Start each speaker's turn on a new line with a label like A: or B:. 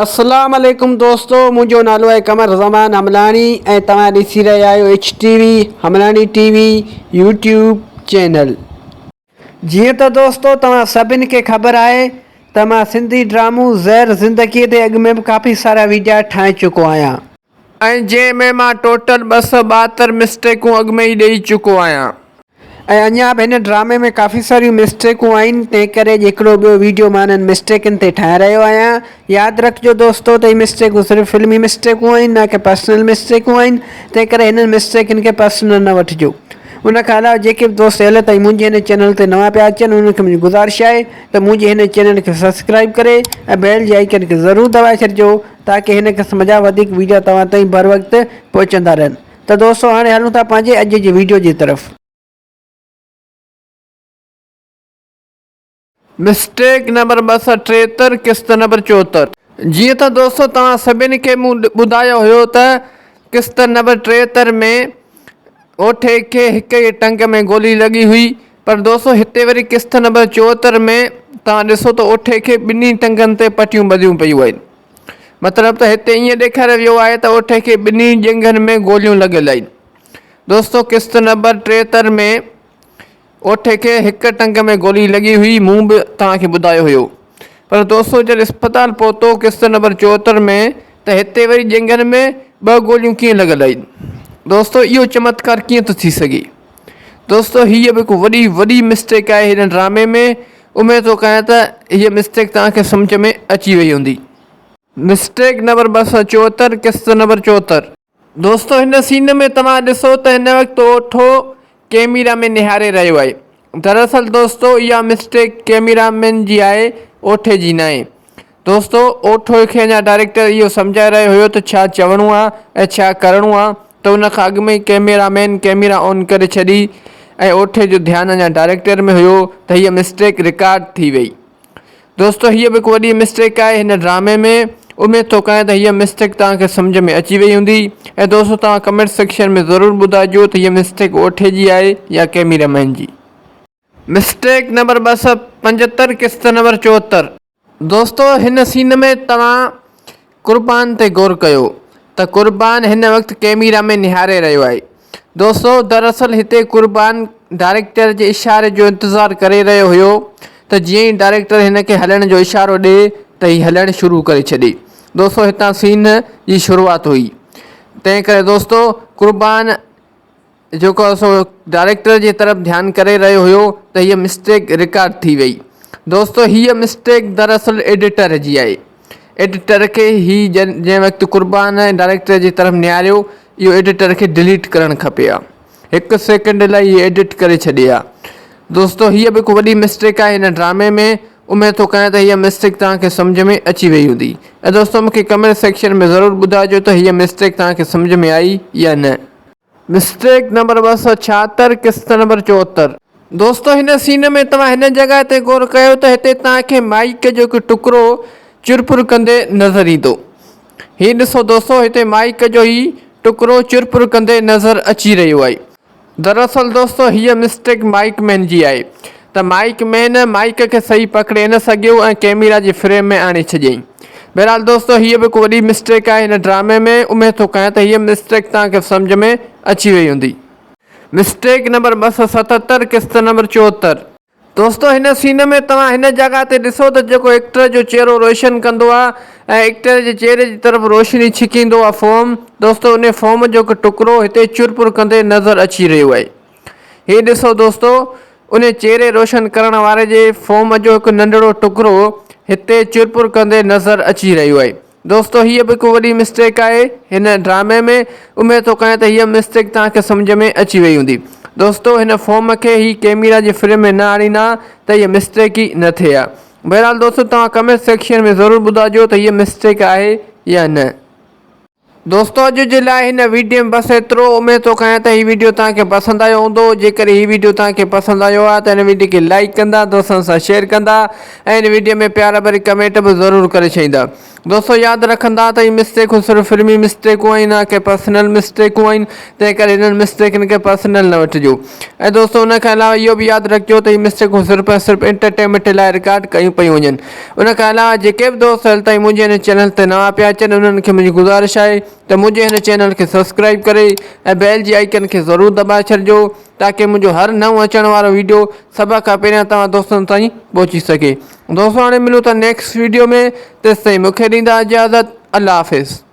A: اسلام عليڪم دوستو منهنجو نالو آهي قمر زمان حملاڻي ۽ توهان ڏسي رهيا آهيو H T V Hamlani T V YouTube channel. جيئن ته دوستو توهان سڀن کي خبر آهي ته مان سنڌي ڊرامو زهر زندگي تي اڳ ۾ به ڪافي سارا ويڊيا ٺاهي چڪو آهيان.
B: ۽ جنهن ۾ مان ٽوٽل 272 مسٽيڪون اڳ ۾ ئي ڏئي چڪو آهيان.
A: ۽ اڃا به هن ڊرامي ۾ ڪافي ساريون مسٽيڪون آهن تنهن ڪري اڄ هڪڙو ٻيو ويڊيو مان انهن مسٽيڪن تي ٺاهي رهيو آهيان. ياد رکجو دوستو ته هي مسٽيڪون صرف فلمي مسٽيڪون آهن نه ڪي پرسنل مسٽيڪون آهن تنهن ڪري هنن مسٽيڪن کي پرسنل نه وٺجو. ان کان علاوه جيڪي به دوست هيل تائين منهنجي هن چينل تي نوان پيا اچن انهن کي منهنجي گذارش آهي ته منهنجي هن چينل کي سبسڪرائيب ڪري ۽ بيل جي آئيڪن کي ضرور دٻائي ڇڏجو تاڪه هن قسم جا وڌيڪ ويڊيا توهان تائين بروقت پهچندا رهن ته دوستو هاڻي هلون ٿا پنهنجي اڄ جي ويڊيو جي طرف.
B: مسٽيڪ نمبر 273 قسط نمبر 74. جيئن ته دوستو توهان سڀني کي مون ٻڌايو هيو ته قسط نمبر 73 ۾ اوٺي کي هڪ ئي ٽنگ ۾ گولي لڳي هئي پر دوستو هتي وري قسط نمبر 74 ۾ توهان ڏسو ته اوٺي کي ٻنهي ٽنگن تي پٽيون ٻڌيون پيون آهن مطلب ته هتي ائين ڏيکاريو ويو آهي ته اوٺي کي ٻنهي ڄنگهن ۾ گوليون لڳل آهن دوستو قسط نمبر 73 ۾ اوٺي کي هڪ ٽنگ ۾ گولي لڳي هئي مون به توهان کي ٻڌايو هيو پر دوستو جڏهن اسپتال پهتو قسط نمبر 74 ۾ ته هتي وري ڄنگهن ۾ ٻه گوليون ڪيئن لڳل آهن دوستو اهو چمتڪار ڪيئن ٿو ٿي سگهي دوستو هيء به هڪ وڏي وڏي مسٽيڪ آهي هن ڊرامي ۾ اميد ٿو ڪيان ته هيء مسٽيڪ توهان کي سمجهه ۾ اچي وئي هوندي. مسٽيڪ نمبر 274 قسط نمبر 74. دوستو هن سين ۾ توهان ڏسو ته هن وقت اوٺو ڪيميرا ۾ نهاري رهيو آهي دراصل دوستو اها مسٽيڪ ڪيميرا مين جي آهي اوٺي جي ناهي. دوستو اوٺوء کي اڃا ڊائريڪٽر اهو سمجهائي رهيو هيو ته ڇا چوڻو آ ۽ ڇا ڪرڻو آ ته ان کان اڳ ۾ ئي ڪئميرا مين ڪئميرا آن ڪري ڇڏي ۽ اوٺي جو ڌيان اڃا ڊائريڪٽر ۾ هيو ته هيء مسٽيڪ رڪارڊ ٿي وئي. دوستو هيء به هڪ وڏي مسٽيڪ آهي هن ڊرامي ۾ اميد ٿو ڪيان ته هيء مسٽيڪ توهان کي سمجهه ۾ اچي وئي هوندي ۽ دوستو توهان ڪمينٽ سيڪشن ۾ ضرور ٻڌائجو ته هيء مسٽيڪ اوٺي جي آهي يا ڪئميرا مين جي. مسٽيڪ نمبر 275 قسط نمبر 74. دوستو هن سين ۾ توهان قربان تي غور ڪيو ته قربان هن وقت ڪيميرا ۾ نهاري رهيو آهي دوستو دراصل هتي قربان ڊائريڪٽر جي اشاري جو انتظار ڪري رهيو هيو ته جيئن ئي ڊائريڪٽر هن کي هلڻ جو اشارو ڏي ته هي هلڻ شروع ڪري ڇڏي دوستو هتان سين جي شروعات هئي تنهن ڪري دوستو قربان جيڪو سو ڊائريڪٽر جي طرف ڌيان ڪري رهيو هيو ته هيء مسٽيڪ رڪارڊ ٿي وئي. دوستو هيء مسٽيڪ دراصل ايڊيٽر جي آهي. ايڊيٽر کي هي جنهن وقت قربان ڊائريڪٽر جي طرف نهاريو اهو ايڊيٽر کي ڊليٽ ڪرڻ کپي ها. هڪ سيڪنڊ لاء هي ايڊٽ ڪري ڇڏي ها. دوستو هيء به هڪ وڏي مسٽيڪ آهي هن ڊرامي ۾. اميد ٿو ڪيان ته هيء مسٽيڪ توهان کي سمجهه ۾ اچي وئي هوندي. ۽ دوستو مون کي ڪمينٽ سيڪشن ۾ ضرور ٻڌائجو ته هيء مسٽيڪ توهان کي سمجهه ۾ آئي يا نه. مسٽيڪ نمبر 276 قسط نمبر 74. دوستو هن سين ۾ توهان هن جڳهه تي غور ڪيو ته هتي توهان کي مائيڪ جو هڪ ٽڪرو چرپر ڪندي نظر ايندو. هي ڏسو دوستو هتي مائيڪ جو هي ٽڪرو چرپر ڪندي نظر اچي رهيو آهي. دراصل دوستو هيء مسٽيڪ مائيڪ مين جي آهي ته مائيڪ مين مائيڪ کي صحيح پڪڙي نه سگهيو ۽ ڪيميرا جي فريم ۾ آڻي ڇڏيائين. بهرحال دوستو هيء به هڪ وڏي مسٽيڪ آهي هن ڊرامي ۾ اميد ٿو ڪيان ته هيء مسٽيڪ توهان کي سمجهه ۾ اچي وئي هوندي. مسٽيڪ نمبر 277 قسط نمبر 74. دوستو هن سين ۾ توهان هن جڳهه تي ڏسو ته جيڪو ايڪٽر جو چهرو روشن ڪندو آ ۽ ايڪٽر جي چهري جي طرف روشني ڇڪيندو آ فوم دوستو انهي فوم جو هڪ ٽڪرو هتي چرپر ڪندي نظر اچي رهيو آهي. هي ڏسو دوستو انهي چهري روشن ڪرڻ واري جي فوم جو هڪ ننڍڙو ٽڪرو هتي چرپر ڪندي نظر اچي رهيو آهي. دوستو هيء به هڪ وڏي مسٽيڪ آهي هن ڊرامي ۾ اميد ٿو ڪيان ته هيء مسٽيڪ توهان کي سمجهه ۾ اچي وئي هوندي. دوستو هن فوم کي هي ڪيميرا جي فريم ۾ نه آڻيندا ته هيء مسٽيڪ ئي نه ٿئي ها. بهرحال دوستو توهان ڪمينٽ سيڪشن ۾ ضرور ٻڌائجو ته هيء مسٽيڪ آهي يا نه. دوستو اڄ جي لاء هن ويڊيو ۾ بس ايترو اميد ٿو ڪيان ته هي ويڊيو توهان کي پسند آيو هوندو جيڪڏهن هي ويڊيو توهان کي پسند آيو آهي ته هن ويڊيو کي لائيڪ ڪندا دوستن سان شيئر ڪندا ۽ هن ويڊيو ۾ پيار ڀري ڪمينٽ به ضرور ڪري ڇڏيندا دوستو ياد رکندا ته هي مسٽيڪون صرف فلمي مسٽيڪون آهن نه ڪي پرسنل مسٽيڪون آهن تنهن ڪري انهن مسٽيڪن کي پرسنل نه وٺجو ۽ دوستو ان کان علاوه اهو به ياد رکجو ته هي مسٽيڪون صرف ۽ صرف انٽرٽينمينٽ لاء رڪارڊ ڪيون پيون وڃن ان کان علاوه جيڪي به دوست هيل تائين منهنجي هن چينل تي نوان پيا اچن انهن کي منهنجي گذارش آهي ته منهنجي هن چينل کي سبسڪرائب ڪري ۽ بيل جي آئيڪن کي ضرور دٻائي ڇڏجو تاڪه منهنجو هر نئون اچڻ وارو ويڊيو سڀ کان پهريان توهان دوستن تائين پهچي سگهي. دوستو هاڻي ملون ٿا نيڪسٽ ويڊيو ۾ تيستائين مونکي ڏيندا اجازت الله حافظ.